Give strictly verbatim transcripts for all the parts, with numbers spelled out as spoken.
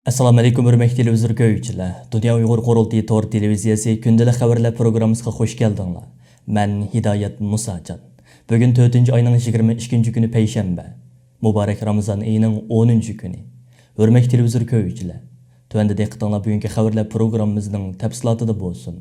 ئەسسالامۇئەلەيكۇم، ھۆرمەتلىك تېلېۋىزور كۆرگۈچىلەر. دۇنيا ئۇيغۇر قۇرۇلتىيى تور تېلېۋىزىيەسى كۈندىلىك خەۋەرلەر پروگراممىسىغا خۇش كەلدىڭلار. مەن ھىدايەت مۇساجان. بۈگۈن تۆتىنچى ئاينىڭ يىگىرمە ئىككىنچى كۈنى، پەيشەنبە. مۇبارەك رامىزان ئېيىنىڭ ئونىنچى كۈنى. ھۆرمەتلىك تېلېۋىزور كۆرگۈچىلەر، تۆۋەندە دىققىتىڭلار بۈگۈنكى خەۋەرلەر پروگراممىمىزنىڭ تەپسىلاتىدا بولسۇن.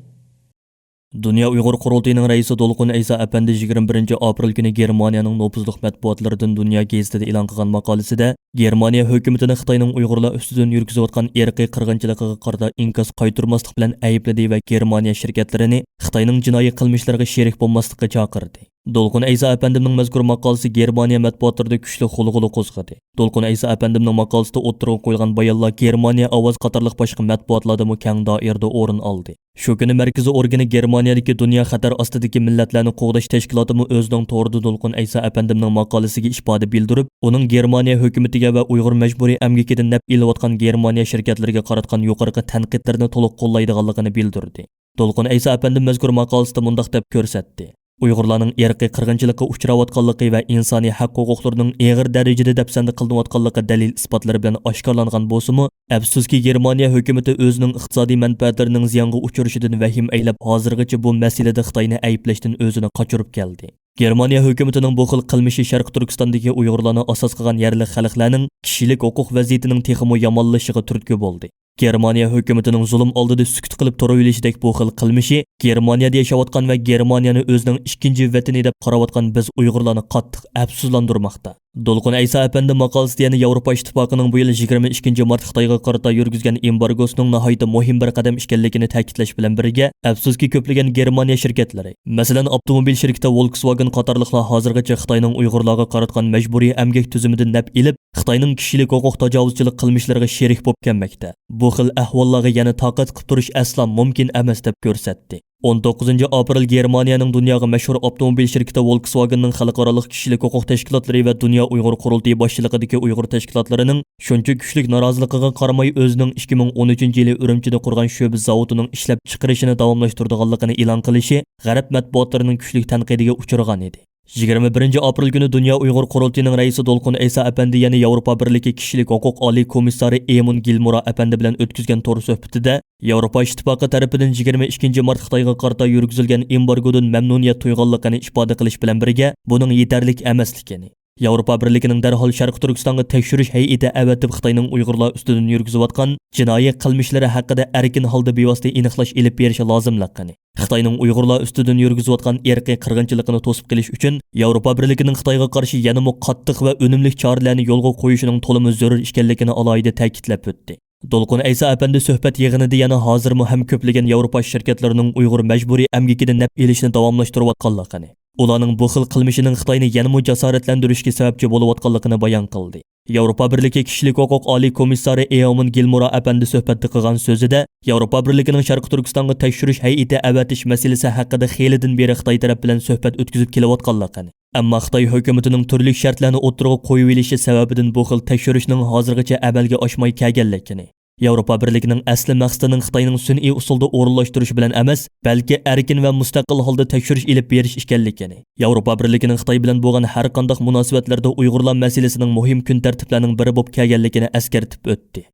دۇنيا ئۇيغۇر قۇرۇلتىيىنىڭ رەئىسى دولقۇن ئەيسا ئەپەندى يىگىرمە بىرىنچى ئاپرېل كۈنى گېرمانىيەنىڭ نوپۇزلۇق مەتبۇئاتلىرىدىن دۇنيا گېزىتىدە ئېلان قىلغان ماقالىسىدە، گېرمانىيە ھۆكۈمىتىنى خىتاينىڭ ئۇيغۇرلار ئۈستىدىن يۈرگۈزۈۋاتقان ئىرقىي قىرغىنچىلىقىغا قارىتا ئىنكاس قايتۇرماسلىق بىلەن ئەيىبلىدى ۋە گېرمانىيە شىركەتلىرىنى خىتاينىڭ جىنايى قىلمىشلىرىغا شېرىك بولماسلىققا چاقىردى. دولقۇن ئەيسا ئەپەندىمنىڭ مەزكۇر ماقالىسى گېرمانىيە مەتبۇئاتلىرىدا كۈچلۈك غۇلغۇلا قوزغىدى. دولقۇن ئەيسا ئەپەندىمنىڭ ماقالىسىدا ئوتتۇرىغا قويۇلغان بايانلار گېرمانىيە ئاۋاز قاتارلىق باشقا مەتبۇئاتلاردىمۇ كەڭ دائىرىدە ئورۇن ئالدى. شۇ كۈنى مەركىزىي ئورگىنى، گېرمانىيەدىكى دۇنيا خەتەر ئاستىدىكى مىللەتلەرنى قوغداش تەشكىلاتىمۇ ئۆزىنىڭ تورىدا دولقۇن ئەيسا ئەپەندىمنىڭ ماقالىسىگە ئىپادە بىلدۈرۈپ، ئۇنىڭ گېرمانىيە ھۆكۈمىتىگە ۋە ئۇيغۇر مەجبۇرىي ئەمگىكىدىن نەپ ئېلىۋاتقان گېرمانىيە شىركەتلىرىگە قاراتقان يۇقىرىقى تەنقىدلىرىنى تولۇق قوللايدىغانلىقىنى بىلدۈردى. دولقۇن ئەيسا ئەپەندىم مەزكۇر ماقالىسىدا مۇنداق دەپ كۆرسەتتى: ئۇيغۇرلارنىڭ ئىرقىي قىرغىنچىلىققا ئۇچراۋاتقانلىقى ۋە ئىنسانىي ھەق ھوقۇقلىرىنىڭ ئېغىر دەرىجىدە دەپسەندە قىلىنىۋاتقانلىقى دەلىل-ئىسپاتلىرى بىلەن ئاشكارىلانغان بولسىمۇ، ئەپسۇسكى، گېرمانىيە ھۆكۈمىتى ئۆزىنىڭ ئىقتىسادىي مەنپەئەتلىرىنىڭ زىيانغا ئۇچرىشىدىن ۋەھىمە ئەيلەپ، ھازىرغىچە بۇ مەسىلىدە خىتاينى ئەيىبلەشتىن ئۆزىنى قاچۇرۇپ كەلدى. گېرمانىيە ھۆكۈمىتىنىڭ بۇ خىل قىلمىشى شەرقىي تۈركىستاندىكى ئۇيغۇرلارنى ئاساس قىلغان يەرلىك خەلقلەرنىڭ كىشىلىك ھوقۇق ۋەزىيىتىنىڭ تېخىمۇ يامانلىشىشىغا تۈرتكە بولدى. گېرمانىيە ھۆكۈمىتىنىڭ زۇلۇم ئالدىدا سۈكۈت قىلىپ تۇرۇۋېلىشىدەك بۇ خىل قىلمىشى گېرمانىيەدە ياشاۋاتقان ۋە گېرمانىيەنى ئۆزىنىڭ ئىككىنچى ۋەتىنى دەپ قاراۋاتقان بىز ئۇيغۇرلارنى قاتتىق ئەپسۇسلاندۇرماقتا. دولقۇن ئەيسا ئەپەندى ماقالىسىدا يەنە ياۋروپا ئىتتىپاقىنىڭ بۇ يىل يىگىرمە ئىككىنچى مارت خىتايغا قارىتا يۈرگۈزگەن ئېمبارگوسىنىڭ ناھايىتى مۇھىم بىر قەدەم ئىكەنلىكىنى تەكىتلەش بىلەن بىرگە، ئەپسۇسكى، كۆپلىگەن گېرمانىيە شىركەتلىرى، مەسىلەن، ئاپتوموبىل شىركىتى ۋولكسۋاگېن قاتارلىقلار ھازىرغىچە خىتاينىڭ ئۇيغۇرلارغا قاراتقان مەجبۇرىي ئەمگەك تۈزۈمىدىن نەپ ئېلىپ، خىتاينىڭ كىشىلىك ھوقۇق تاجاۋۇزچىلىق قىلمىشلىرىغا شېرىك بولۇپ كەلمەكتە. بۇ خىل ئەھۋاللارغا يەنە تاقەت قىلىپ تۇرۇش ئەسلا مۇمكىن ئەمەس، دەپ كۆرسەتتى. ئون توققۇزىنچى ئاپرېل گېرمانىيەنىڭ دۇنياغا مەشھۇر ئاپتوموبىل شىركىتى ۋولكسۋاگېننىڭ خەلقئارالىق كىشىلىك ھوقۇق تەشكىلاتلىرى ۋە دۇنيا ئۇيغۇر قۇرۇلتىيى باشچىلىقىدىكى ئۇيغۇر تەشكىلاتلىرىنىڭ شۇنچە كۈچلۈك نارازىلىقىغا قارىماي، ئۆزىنىڭ ئىككى مىڭ ئون ئۈچىنچى يىلى ئۈرۈمچىدە قۇرغان شۆبە زاۋۇتىنىڭ ئىشلەپ چىقىرىشىنى داۋاملاشتۇرىدىغانلىقىنى ئېلان قىلىشى غەرب مەتبۇئاتلىرىنىڭ كۈچلۈك تەنقىدىگە ئۇچرىغان ئىدى. يىگىرمە بىرىنچى ئاپرېل كۈنى دۇنيا ئۇيغۇر قۇرۇلتىيىنىڭ رەئىسى دولقۇن ئەيسا ئەپەندى يەنە ياۋروپا بىرلىكى كىشىلىك ھوقۇق ئالىي كومىسسارى ئېمون گىلمۇرا ئەپەندى بىلەن ئۆتكۈزگەن تور سۆھبىتىدە، ياۋروپا ئىتتىپاقى تەرىپىدىن يىگىرمە ئىككىنچى مارت خىتايغا قارىتا يۈرگۈزۈلگەن ئېمبارگودىن مەمنۇنىيەت تۇيغانلىقىنى ئىپادە قىلىش بىلەن بىرگە، بۇنىڭ يېتەرلىك ئەمەسلىكىنى، ياۋروپا بىرلىكىنىڭ دەرھال شەرقىي تۈركىستانغا تەكشۈرۈش ھەيئىتى ئەۋەتىپ، خىتاينىڭ ئۇيغۇرلار ئۈستىدىن يۈرگۈزۈۋاتقان جىنايى قىلمىشلىرى ھەققىدە ئەركىن ھالدا بىۋاسىتە ئېنىقلاش ئېلىپ بېرىشى لازىملىقىنى، خىتاينىڭ ئۇيغۇرلار ئۈستىدىن يۈرگۈزۈۋاتقان ئىرقىي قىرغىنچىلىقىنى توسۇپ قېلىش ئۈچۈن ياۋروپا بىرلىكىنىڭ خىتايغا قارشى يەنىمۇ قاتتىق ۋە ئۈنۈملۈك چارىلەرنى يولغا قويۇشىنىڭ تولىمۇ زۆرۈر ئىكەنلىكىنى ئالاھىدە تەكىتلەپ ئۆتتى. دولقۇن ئەيسا ئەپەندى سۆھبەت يىغىنىدا يەنە ھازىرمۇ ھەم كۆپلىگەن ياۋروپا شىركەتلىرىنىڭ ئۇيغۇر مەجبۇرىي ئەمگىكىدىن نەپ ئېلىشنى داۋاملاشتۇرۇۋاتقانلىقىنى، ئۇلارنىڭ بۇ خىل قىلمىشىنىڭ خىتاينى يەنىمۇ جاسارەتلەندۈرۈشكە سەۋەبچى بولۇۋاتقانلىقىنى بايان قىلدى. ياۋروپا بىرلىكى كىشىلىك ھوقۇق ئالىي كومىسسارى ئېئومون گىلمۇرا ئەپەندى سۆھبەتتە قىلغان سۆزىدە، ياۋروپا بىرلىكىنىڭ شەرقىي تۈركىستانغا تەكشۈرۈش ھەيئىتى ئەۋەتىش مەسىلىسى ھەققىدە خېلىدىن بېرى خىتاي تەرەپ بىلەن سۆھبەت ئۆتكۈزۈپ كېلىۋاتقانلىقىنى، ئەمما خىتاي ھۆكۈمىتىنىڭ تۈرلۈك شەرتلەرنى ئوتتۇرىغا قويۇۋېلىشى سەۋەبىدىن بۇ خىل تەكشۈرۈشنىڭ ھازىرغىچە ئەمەلگە ئاشماي كەلگەنلىكىنى، ياۋروپا بىرلىكىنىڭ ئەسلى مەقسىتىنىڭ خىتاينىڭ سۈنئىي ئۇسۇلدا ئورۇنلاشتۇرۇش بىلەن ئەمەس، بەلكى ئەركىن ۋە مۇستەقىل ھالدا تەكشۈرۈش ئېلىپ بېرىش ئىكەنلىكىنى، ياۋروپا بىرلىكىنىڭ خىتاي بىلەن بولغان ھەر قانداق مۇناسىۋەتلەردە ئۇيغۇرلار مەسىلىسىنىڭ مۇھىم كۈن تەرتىپلەرنىڭ بىرى بولۇپ كەلگەنلىكىنى ئەسكەرتىپ ئۆتتى.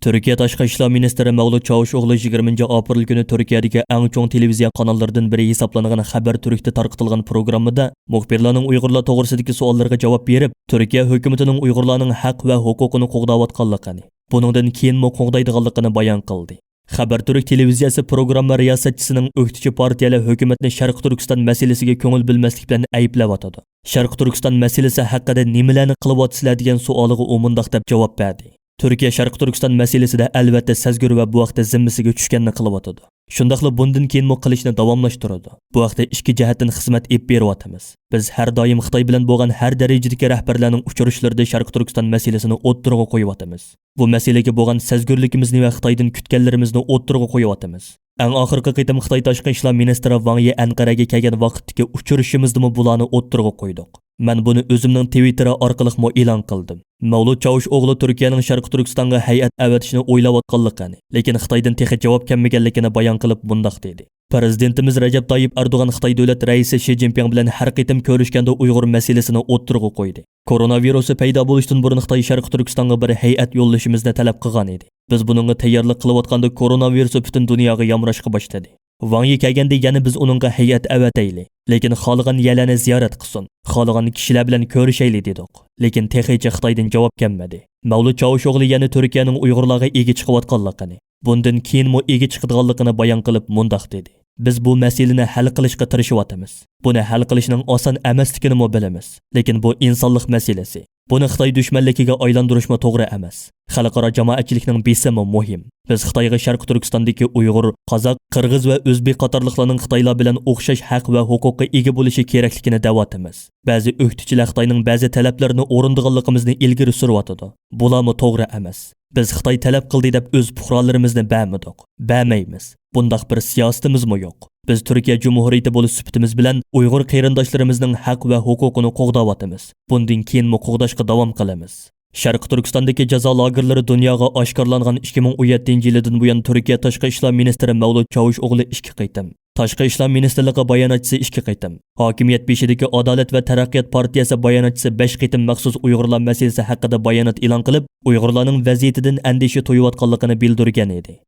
تۈركىيە تاشقى ئىشلار مىنىستىرى مەۋلۇت چاۋۇشئوغلۇ يىگىرمىنچى ئاپرېل كۈنى تۈركىيەدىكى ئەڭ چوڭ تېلېۋىزىيە قاناللىرىدىن بىرى ھېسابلانغان خەبەر تۈركتە تارقىتىلغان پروگراممىدا مۇخبىرلارنىڭ ئۇيغۇرلار توغرىسىدىكى سوئاللىرىغا جاۋاب بېرىپ، تۈركىيە ھۆكۈمىتىنىڭ ئۇيغۇرلارنىڭ ھەق ۋە ھوقۇقىنى قوغداۋاتقانلىقىنى، بۇنىڭدىن كېيىنمۇ قوغدايدىغانلىقىنى بايان قىلدى. خەبەر تۈرك تېلېۋىزىيەسى پروگرامما رىياسەتچىسىنىڭ ئۆكتىچى پارتىيەلەر ھۆكۈمەتنى شەرقىي تۈركىستان مەسىلىسىگە كۆڭۈل بۆلمەسلىك بىلەن ئەيىبلەۋاتىدۇ. شەرقىي تۈركىستان مەسىلىسى ھەققىدە نېمىلەرنى قىلىۋاتىسىلەر دېگەن سوئالىغا ئۇ مۇنداق دەپ جاۋاب بەردى. تۈركىيە شەرقىي تۈركىستان مەسىلىسىدە ئەلۋەتتە سەزگۈر ۋە بۇ ھەقتە زىممىسىگە چۈشكەننى قىلىۋاتىدۇ. شۇنداقلا بۇندىن كېيىنمۇ قىلىشنى داۋاملاشتۇرىدۇ. بۇ ھەقتە ئىككى جەھەتتىن خىزمەت ئېلىپ بېرىۋاتىمىز. بىز ھەر دايىم خىتاي بىلەن بولغان ھەر دەرىجىدىكى رەھبەرلەرنىڭ ئۇچرىشىشلىرىدا شەرقىي تۈركىستان مەسىلىسىنى ئوتتۇرىغا قويۇۋاتىمىز. بۇ مەسىلىگە بولغان سەزگۈرلۈكىمىزنى ۋە خىتايدىن كۈتكەنلىرىمىزنى ئوتتۇرىغا قويۇۋاتىمىز. ئەڭ ئاخىرقى قېتىم خىتاي تاشقى ئىشلار مىنىستىرى ۋاڭ يى ئەنقەرەگە كەلگەن ۋاقىتتىكى ئۇچرىشىشىمىزدىمۇ بۇلارنى ئوتتۇرىغا قويدۇق. مەن بۇنى ئۆزۈمنىڭ تىۋىتتېرى ئارقىلىقمۇ ئېلان قىلدىم. مەۋلۇت چاۋۇشئوغلۇ تۈركىيەنىڭ شەرقىي تۈركىستانغا ھەيئەت ئەۋەتىشنى ئويلاۋاتقانلىقىنى، لېكىن خىتايدىن تېخى جاۋاب كەلمىگەنلىكىنى بايان قىلىپ مۇنداق دېدى: پىرېزىدېنتىمىز رەجەپ تايىپ ئەردوغان خىتاي دۆلەت رەئىسى شى جىنپىڭ بىلەن ھەر قېتىم كۆرۈشكەندە ئۇيغۇر مەسىلىسىنى ئوتتۇرىغا قويدى. كورونا ۋىرۇسى پەيدا بولۇشتىن بۇرۇن خىتاي شەرقىي تۈركىستانغا بىر ھەيئەت يوللىشىمىزنى تەلەپ قىلغان ئىدى. بىز بۇنىڭغا تەييارلىق قىلىۋاتقاندا كورونا ۋىرۇسى پۈتۈن دۇنياغا يامراشقا باشلىدى. ۋاڭ يى كەلگەندە يەنە بىز ئۇنىڭغا ھەيئەت ئەۋەتەيلى. لېكىن خالىغان يەرلەرنى زىيارەت قىلسۇن، خالىغان كىشىلەر بىلەن كۆرۈشەيلى دېدۇق. لېكىن تېخىچە خىتايدىن جاۋاب كەلمىدى. مەۋلۇت چاۋۇشئوغلى يەنە تۈركىيەنىڭ ئۇيغۇرلارغا ئىگە چىقىۋاتقانلىقىنى، بۇندىن كېيىنمۇ ئىگە چىقىدىغانلىقىنى بايان قىلىپ مۇنداق دېدى: بىز بۇ مەسىلىنى ھەل قىلىشقا تىرىشىۋاتىمىز. بۇنى ھەل قىلىشنىڭ ئاسان ئەمەسلىكىنىمۇ بىلىمىز. لېكىن بۇ ئىنسانلىق مەسىلىسى. بۇنى خىتاي دۈشمەنلىكىگە ئايلاندۇرۇشمۇ توغرا ئەمەس. خەلقئارا جامائەتچىلىكنىڭ بېسىمى مۇھىم. بىز خىتايغا شەرقىي تۈركىستاندىكى ئۇيغۇر، قازاق، قىرغىز ۋە ئۆزبېك قاتارلىقلارنىڭ خىتايلار بىلەن ئوخشاش ھەق ۋە ھوقۇققا ئىگە بولۇشى كېرەكلىكىنى دەۋاتىمىز. بەزى ئۆكتىچىلەر خىتاينىڭ بەزى تەلەپلىرىنى ئورۇندىغانلىقىمىزنى ئىلگىرى سۈرۈۋاتىدۇ. بۇلارمۇ توغرا ئەمەس. بىز خىتاي تەلەپ قىلدى دەپ ئۆز پۇقرالىرىمىزنى بەرمىدۇق. بەرمەيمىز. بۇنداق بىر سىياسىتىمىزمۇ يوق. بىز تۈركىيە جۇمھۇرىيىتى بولۇش سۈپىتىمىز بىلەن ئۇيغۇر قېرىنداشلىرىمىزنىڭ ھەق ۋە ھوقۇقىنى قوغداۋاتىمىز. بۇندىن كېيىنمۇ قوغداشقا داۋام قىلىمىز. شەرقىي تۈركىستاندىكى جازا لاگېرلىرى دۇنياغا ئاشكارىلانغان ئىككى مىڭ ئون يەتتىنچى يىلىدىن بۇيان تۈركىيە تاشقى ئىشلار مىنىستىرى مەۋلۇت چاۋۇشئوغلى ئىككى قېتىم، تاشقى ئىشلار مىنىستىرلىقى باياناتچىسى ئىككى قېتىم، ھاكىمىيەت بېشىدىكى ئادالەت ۋە تەرەققىيات پارتىيەسى باياناتچىسى بەش قېتىم مەخسۇس ئۇيغۇرلار مەسىلىسى ھەققىدە بايانات ئېلان قىلىپ، ئۇيغۇرلارنىڭ ۋەزىيىتىدىن ئەندىشە تويۇۋاتقانلىقىنى بىلدۈرگەن ئىدى.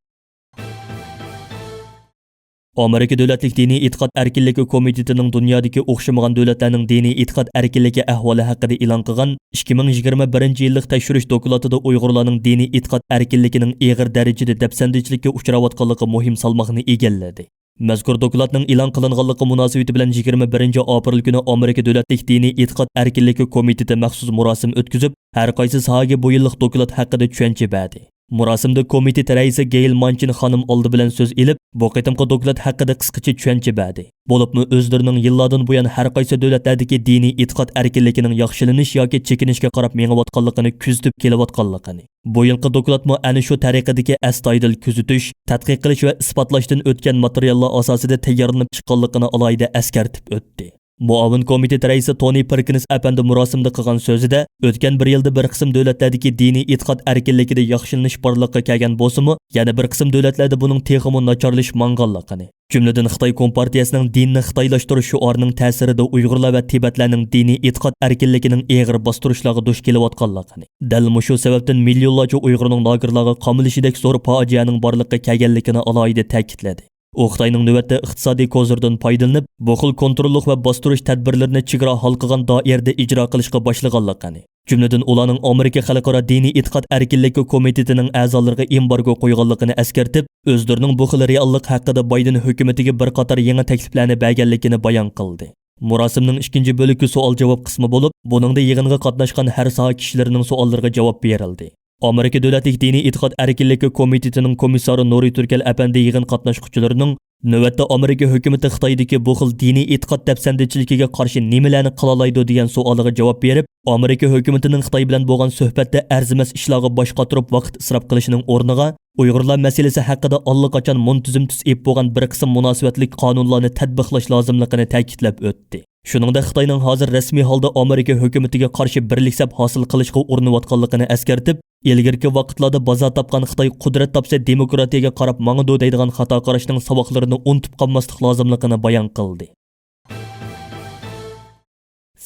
ئامېرىكا دۆلەتلىك دىنىي ئېتىقاد ئەركىنلىكى كومىتېتىنىڭ دۇنيادىكى ئوخشىمىغان دۆلەتلەرنىڭ دىنىي ئېتىقاد ئەركىنلىكى ئەھۋالى ھەققىدە ئېلان قىلغان ئىككى مىڭ يىگىرمە بىرىنچى يىللىق تەكشۈرۈش دوكلاتىدا ئۇيغۇرلارنىڭ دىنىي ئېتىقاد ئەركىنلىكىنىڭ ئېغىر دەرىجىدە دەپسەندىچىلىككە ئۇچراۋاتقانلىقى مۇھىم سالماقنى ئىگىلىدى. مەزكۇر دوكلاتنىڭ ئېلان قىلىنغانلىقى مۇناسىۋىتى بىلەن يىگىرمە بىرىنچى ئاپرېل كۈنى ئامېرىكا دۆلەتلىك دىنىي ئېتىقاد ئەركىنلىكى كومىتېتى مەخسۇس مۇراسىم ئۆتكۈزۈپ، ھەر قايسى ساھەگە بۇ يىللىق دوكلات ھەققىدە چۈشەنچە بەردى. مۇراسىمدا كومىتېت رەئىسى گېيل مانچىن خانىم ئالدى بىلەن سۆز ئېلىپ، بۇ قېتىمقى دوكلات ھەققىدە قىسقىچە چۈشەنچە بەردى. بولۇپمۇ ئۆزلىرىنىڭ يىللاردىن بۇيان ھەر قايسى دۆلەتلەردىكى دىنىي ئېتىقاد ئەركىنلىكىنىڭ ياخشىلىنىش ياكى چېكىنىشكە قاراپ مېڭىۋاتقانلىقىنى كۆزىتىپ كېلىۋاتقانلىقىنى، بۇ يىلقى دوكلاتمۇ ئەنە شۇ تەرىقىدىكى ئەستايىدىل كۆزىتىش، تەتقىق قىلىش ۋە ئىسپاتلاشتىن ئۆتكەن ماتېرىياللار ئاساسىدا تەييارلىنىپ چىققانلىقىنى ئالاھىدە ئەسكەرتىپ ئۆتتى. مۇئاۋىن كومىتېت رەئىسى تونى پېركىنس ئەپەندى مۇراسىمدا قىلغان سۆزىدە، ئۆتكەن بىر يىلدا بىر قىسىم دۆلەتلەردىكى دىنىي ئېتىقاد ئەركىنلىكىدە ياخشىلىنىش بارلىققا كەلگەن بولسىمۇ، يەنە بىر قىسىم دۆلەتلەردە بۇنىڭ تېخىمۇ ناچارلىشىپ ماڭغانلىقىنى، جۈملىدىن خىتاي كومپارتىيەسىنىڭ دىننى خىتايلاشتۇرۇش شوئارىنىڭ تەسىرىدە ئۇيغۇرلار ۋە تىبەتلەرنىڭ دىنىي ئېتىقاد ئەركىنلىكىنىڭ ئېغىر باستۇرۇشلارغا دۇچ كېلىۋاتقانلىقىنى، دەل مۇشۇ سەۋەبتىن مىليونلارچە ئۇيغۇرنىڭ لاگېرلارغا قامىلىشىدەك زور پاجىئەنىڭ بارلىققا كەلگەنلىكىنى ئالاھىدە تەكىتلىدى. ئۇ خىتاينىڭ نۆۋەتتە ئىقتىسادىي كوزىرىدىن پايدىلىنىپ، بۇ خىل كونتروللۇق ۋە باستۇرۇش تەدبىرلىرىنى چېگرا ھالقىغان دائىرىدە ئىجرا قىلىشقا باشلىغانلىقىنى، جۈملىدىن ئۇلارنىڭ ئامېرىكا خەلقئارا دىنىي ئېتىقاد ئەركىنلىكى كومىتېتىنىڭ ئەزالىرىغا ئېمبارگو قويغانلىقىنى ئەسكەرتىپ، ئۆزلىرىنىڭ بۇ خىل رېئاللىق ھەققىدە بايدېن ھۆكۈمىتىگە بىر قاتار يېڭى تەكلىپلەرنى بەرگەنلىكىنى بايان قىلدى. مۇراسىمنىڭ ئىككىنچى بۆلىكى سوئال-جاۋاب قىسمى بولۇپ، بۇنىڭدا يىغىنغا قاتناشقان ھەر ساھە كىشىلىرىنىڭ سوئاللىرىغا جاۋاب بېرىلدى. ئامېرىكا دۆلەتلىك دىنىي ئېتىقاد ئەركىنلىكى كومىتېتىنىڭ كومىسسارى نۇرى تۈركەل ئەپەندى يىغىن قاتناشقۇچىلىرىنىڭ نۆۋەتتە ئامېرىكا ھۆكۈمىتى خىتايدىكى بۇ خىل دىنىي ئېتىقاد دەپسەندىچىلىكىگە قارشى نېمىلەرنى قىلالايدۇ دېگەن سوئالىغا جاۋاب بېرىپ، ئامېرىكا ھۆكۈمىتىنىڭ خىتاي بىلەن بولغان سۆھبەتتە ئەرزىمەس ئىشلارغا باش قاتۇرۇپ ۋاقىت ئىسراپ قىلىشىنىڭ ئورنىغا، ئۇيغۇرلار مەسىلىسى ھەققىدە ئاللىقاچان مۇنتىزىم تۈس ئېلىپ بولغان بىر قىسىم مۇناسىۋەتلىك قانۇنلارنى تەتبىقلاش لازىملىقىنى تەكىتلەپ ئۆتتى. شۇنىڭدەك خىتاينىڭ ھازىر رەسمىي ھالدا ئامېرىكا ھۆكۈمىتىگە قارشى بىرلىك سەپ ھاسىل قىلىشقا ئۇرۇنۇۋاتقانلىقىنى ئەسكەرتىپ، ئىلگىرىكى ۋاقىتلاردا بازار تاپقان خىتاي قۇدرەت تاپسا دېموكراتىيەگە قاراپ ماڭىدۇ دەيدىغان خاتا قاراشنىڭ ساۋاقلىرىنى ئۇنتۇپ قالماسلىق لازىملىقىنى بايان قىلدى.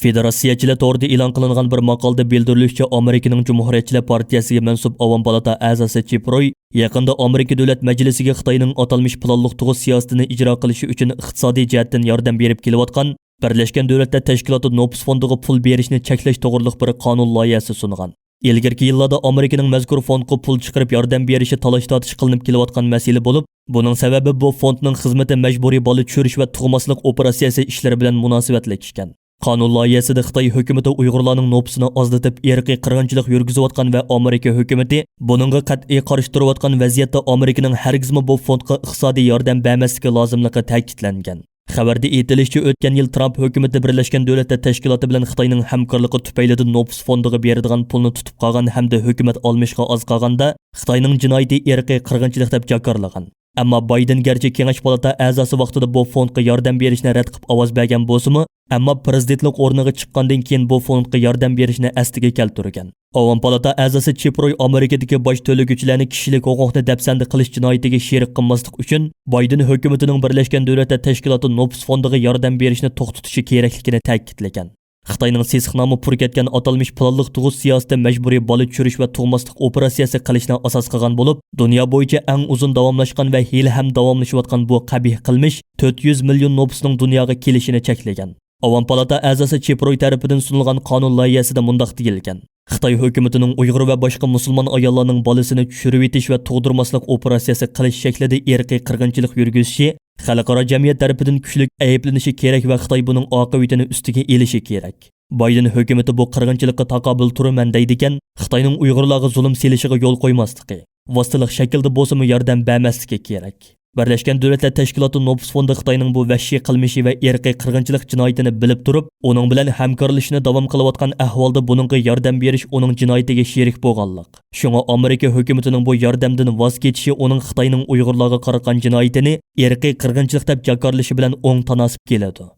فېدېراتسىيەچىلەر تورىدا ئېلان قىلىنغان بىر ماقالىدە بىلدۈرۈلۈشىچە، ئامېرىكىنىڭ جۇمھۇرىيەتچىلەر پارتىيەسىگە مەنسۇپ ئاۋام پالاتا ئەزاسى چىپ روي يېقىندا ئامېرىكا دۆلەت مەجلىسىگە خىتاينىڭ ئاتالمىش پىلانلىق تۇغۇت سىياسىتىنى ئىجرا قىلىشى ئۈچۈن ئىقتىسادىي جەھەتتىن ياردەم بېرىپ كېلىۋاتقان بىرلەشكەن دۆلەتلەر تەشكىلاتى نوپۇس فوندىغا پۇل بېرىشنى چەكلەش توغرىلىق بىر قانۇن لايىھەسى سۇنغان. ئىلگىرىكى يىللاردا ئامېرىكىنىڭ مەزكۇر فوندقا پۇل چىقىرىپ ياردەم بېرىشى تالاش-تارتىش قىلىنىپ كېلىۋاتقان مەسىلە بولۇپ، بۇنىڭ سەۋەبى بۇ فوندنىڭ خىزمىتى مەجبۇرىي بالا چۈشۈرۈش ۋە تۇغماسلىق ئوپېراتسىيەسى ئىشلىرى بىلەن مۇناسىۋەتلىك ئىكەن. قانۇن لايىھەسىدە خىتاي ھۆكۈمىتى ئۇيغۇرلارنىڭ نوپۇسىنى ئازلىتىپ، ئىرقىي قىرغىنچىلىق يۈرگۈزۈۋاتقان ۋە ئامېرىكا ھۆكۈمىتى بۇنىڭغا قەتئىي قارشى تۇرۇۋاتقان ۋەزىيەتتە ئامېرىكىنىڭ ھەرگىزمۇ بۇ فوندقا ئىقتىسادىي ياردەم بەرمەسلىكى لازىملىقى تەكىتلەنگەن. خەۋەردە ئېيتىلىشىچە، ئۆتكەن يىل ترامپ ھۆكۈمىتى بىرلەشكەن دۆلەتلەر تەشكىلاتى بىلەن خىتاينىڭ ھەمكارلىقى تۈپەيلىدىن نوپۇس فوندىغا بېرىدىغان پۇلنى تۇتۇپ قالغان ھەمدە ھۆكۈمەت ئالمىشىشقا ئاز قالغاندا، خىتاينىڭ جىنايىتى ئىرقىي قىرغىنچىلىق دەپ جاكارلىغان. ئەمما بايدېن گەرچە كېڭەش پالاتا ئەزاسى ۋاقتىدا بۇ فوندقا ياردەم بېرىشنى رەت قىلىپ ئاۋاز بەرگەن بولسىمۇ، ئەمما پىرېزىدېنتلىق ئورنىغا چىققاندىن كېيىن بۇ فوندقا ياردەم بېرىشنى ئەسلىگە كەلتۈرگەن. ئاۋام پالاتا ئەزاسى چېپروي ئامېرىكىدىكى باج تۆلىگۈچىلەرنى كىشىلىك ھوقۇقنى دەپسەندە قىلىش جىنايىتىگە شېرىك قىلماسلىق ئۈچۈن، بايدېن ھۆكۈمىتىنىڭ بىرلەشكەن دۆلەتلەر تەشكىلاتى نوپۇس فوندىغا ياردەم بېرىشنى توختىتىشى كېرەكلىكىنى تەكىتلىگەن. خىتاينىڭ سېسىقنامە پۈركەتكەن ئاتالمىش پىلانلىق تۇغۇت سىياسىتى مەجبۇرىي بالا چۈشۈرۈش ۋە تۇغماسلىق ئوپېراتسىيەسى قىلىشنى ئاساس قىلغان بولۇپ، دۇنيا بويىچە ئەڭ ئۇزۇن داۋاملاشقان ۋە ھېلىھەم داۋاملىشىۋاتقان بۇ قەبىھ قىلمىش تۆت يۈز مىليون نوپۇسنىڭ دۇنياغا كېلىشىنى چەكلىگەن. ئاۋام پالاتا ئەزاسى چېپروي تەرىپىدىن سۇنۇلغان قانۇن لايىھەسىدە مۇنداق دېيىلگەن: خىتاي ھۆكۈمىتىنىڭ ئۇيغۇر ۋە باشقا مۇسۇلمان ئاياللارنىڭ بالىسىنى چۈشۈرۈۋېتىش ۋە تۇغدۇرماسلىق ئوپېراتسىيەسى قىلىش شەكلىدە ئىرقىي قىرغىنچىلىق يۈرگۈزۈشى خەلقئارا جەمئىيەت تەرىپىدىن كۈچلۈك ئەيىبلىنىشى كېرەك ۋە خىتاي بۇنىڭ ئاقىۋىتىنى ئۈستىگە ئېلىشى كېرەك. بايدېن ھۆكۈمىتى بۇ قىرغىنچىلىققا تاقابىل تۇرىمەن دەيدىكەن، خىتاينىڭ ئۇيغۇرلارغا زۇلۇم سېلىشىغا يول قويماسلىقى، ۋاسىتىلىق شەكىلدە بولسىمۇ ياردەم بەرمەسلىكى كېرەك. بىرلەشكەن دۆلەتلەر تەشكىلاتى نوپۇس فوندى خىتاينىڭ بۇ ۋەھشىي قىلمىشى ۋە ئىرقىي قىرغىنچىلىق جىنايىتىنى بىلىپ تۇرۇپ، ئۇنىڭ بىلەن ھەمكارلىشىشنى داۋام قىلىۋاتقان ئەھۋالدا بۇنىڭغا ياردەم بېرىش ئۇنىڭ جىنايىتىگە شېرىك بولغانلىق. شۇڭا ئامېرىكا ھۆكۈمىتىنىڭ بۇ ياردەمدىن ۋاز كېچىشى ئۇنىڭ خىتاينىڭ ئۇيغۇرلارغا قارىغان جىنايىتىنى ئىرقىي قىرغىنچىلىق دەپ جاكارلىشى بىلەن ئوڭ تاناسىپ كېلىدۇ.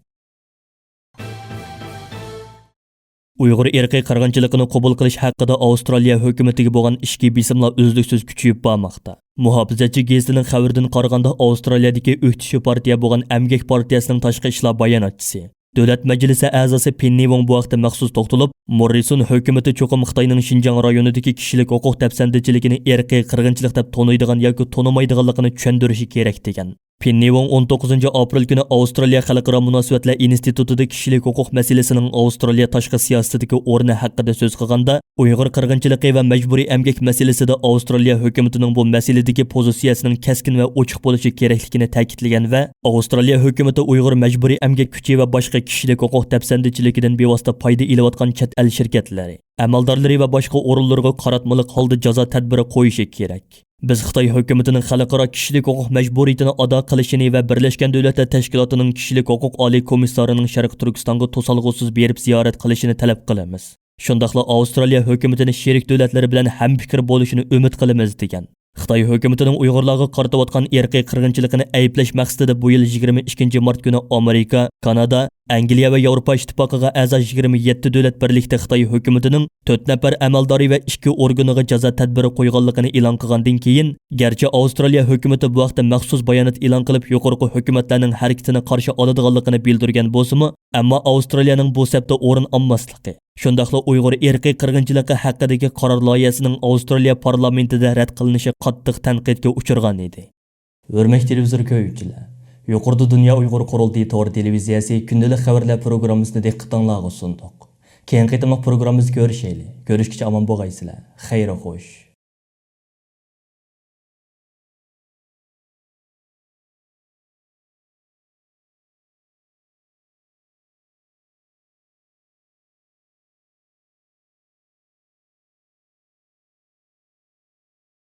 ئۇيغۇر ئىرقىي قىرغىنچىلىقىنى قوبۇل قىلىش ھەققىدە ئاۋسترالىيە ھۆكۈمىتىگە بولغان ئىچكى بېسىملار ئۈزلۈكسىز كۈچىيىپ بارماقتا. مۇھاپىزەتچى گېزىتىنىڭ خەۋىرىدىن قارىغاندا، ئاۋسترالىيەدىكى ئۆكتىچى پارتىيە بولغان ئەمگەك پارتىيەسىنىڭ تاشقى ئىشلار باياناتچىسى، دۆلەت مەجلىسى ئەزاسى پېننى ۋوڭ بۇ ھەقتە مەخسۇس توختىلىپ، موررىسون ھۆكۈمىتى چوقۇم خىتاينىڭ شىنجاڭ رايونىدىكى كىشىلىك ھوقۇق دەپسەندىچىلىكىنى ئىرقىي قىرغىنچىلىق دەپ تونۇيدىغان ياكى تونۇمايدىغانلىقىنى چۈشەندۈرۈشى كېرەك، دېگەن. پېننى ۋوڭ ئون توققۇزىنچى ئاپرېل كۈنى ئاۋسترالىيە خەلقئارا مۇناسىۋەتلەر ئىنستىتۇتىدا كىشىلىك ھوقۇق مەسىلىسىنىڭ ئاۋسترالىيە تاشقى سىياسىتىدىكى ئورنى ھەققىدە سۆز قىلغاندا، ئۇيغۇر قىرغىنچىلىقى ۋە مەجبۇرىي ئەمگەك مەسىلىسىدە ئاۋسترالىيە ھۆكۈمىتىنىڭ بۇ مەسىلىدىكى پوزىتسىيەسىنىڭ كەسكىن ۋە ئوچۇق بولۇشى كېرەكلىكىنى تەكىتلىگەن ۋە ئاۋسترالىيە ھۆكۈمىتى ئۇيغۇر مەجبۇرىي ئەمگەك كۈچى ۋە باشقا كىشىلىك ھوقۇق دەپسەندىچىلىكىدىن بىۋاسىتە پايدا ئېلىۋاتقان چەت ئەل شىركەتلىرى، ئەمەلدارلىرى ۋە باشقا ئورۇنلىرىغا قاراتمىلىق ھالدا جازا تەدبىرى قويۇشى كېرەك. بىز خىتاي ھۆكۈمىتىنىڭ خەلقئارا كىشىلىك ھوقۇق مەجبۇرىيىتىنى ئادا قىلىشىنى ۋە بىرلەشكەن دۆلەتلەر تەشكىلاتىنىڭ كىشىلىك ھوقۇق ئالىي كومىسسارىنىڭ شەرقىي تۈركىستانغا توسالغۇسىز بېرىپ زىيارەت قىلىشىنى تەلەپ قىلىمىز. شۇنداقلا ئاۋسترالىيە ھۆكۈمىتىنى شېرىك دۆلەتلىرى بىلەن ھەمپىكىر بولۇشىنى ئۈمىد قىلىمىز، دېگەن. خىتاي ھۆكۈمىتىنىڭ ئۇيغۇرلارغا قارىتىۋاتقان ئىرقىي قىرغىنچىلىقىنى ئەيىبلەش مەقسىتىدە بۇ يىل يىگىرمە ئىككىنچى مارت كۈنى ئامېرىكا، كانادا، ئەنگلىيە ۋە ياۋروپا ئىتتىپاقىغا ئەزا يىگىرمە يەتتە دۆلەت بىرلىكتە خىتاي ھۆكۈمىتىنىڭ تۆت نەپەر ئەمەلدارى ۋە ئىككى ئورگىنىغا جازا تەدبىرى قويغانلىقىنى ئېلان قىلغاندىن كېيىن، گەرچە ئاۋسترالىيە ھۆكۈمىتى بۇ ھەقتە مەخسۇس بايانات ئېلان قىلىپ، يۇقىرىقى ھۆكۈمەتلەرنىڭ ھەرىكىتىنى قارشى ئالىدىغانلىقىنى بىلدۈرگەن بولسىمۇ، ئەمما ئاۋسترالىيەنىڭ بۇ سەپتە ئورۇن ئالماسلىقى، شۇنداقلا ئۇيغۇر ئىرقىي قىرغىنچىلىقى ھەققىدىكى قارار لايىھەسىنىڭ ئاۋسترالىيە پارلامېنتىدا رەت قىلىنىشى قاتتىق تەنقىدكە ئۇچرىغان ئىدى. ھۆرمەتلىك تېلېۋىزور كۆرگۈچىلەر، يۇقىرىدا دۇنيا ئۇيغۇر قۇرۇلتىيى تور تېلېۋىزىيەسى كۈندىلىك خەۋەرلەر پروگراممىسىنى دىققىتىڭلارغا سۇندۇق. كېيىنكى قېتىملىق پروگراممىمىزدا كۆرۈشەيلى. كۆرۈشكىچە ئامان بولغايسىلەر. خەير خوش.